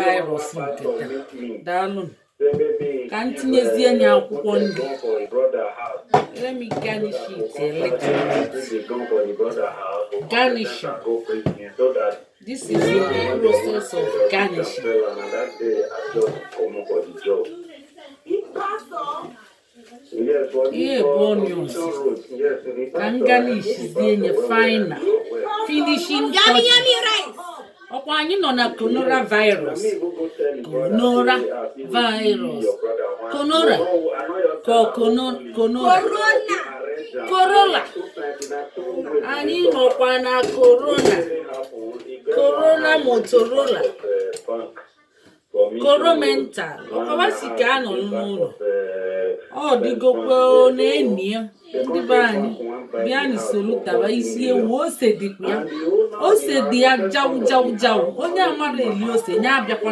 virus nke taa. Daalụ. Ka m tinyezie ya akwụkwọ nri. Let me garnish it a little bit. Garnishing. This is the process of garnishing. Ihe bụ onions. Ka m garnishzie nye final finishing touches. Ọkwa anyị nọ na corona virus, corona virus, corona ka corona, corolla. Anyị nọkwa na corona, corona Motorola, koromental. Ọkọwa si ka a nọ n'ụlọ, ọ dịgokwa na-eni ya. Ndị be anyị, bịanụ solu taba isi ewu. Ose dịkwa ya, ose dị ya jau jau jau. Onye amara eli ose ya abịakwa.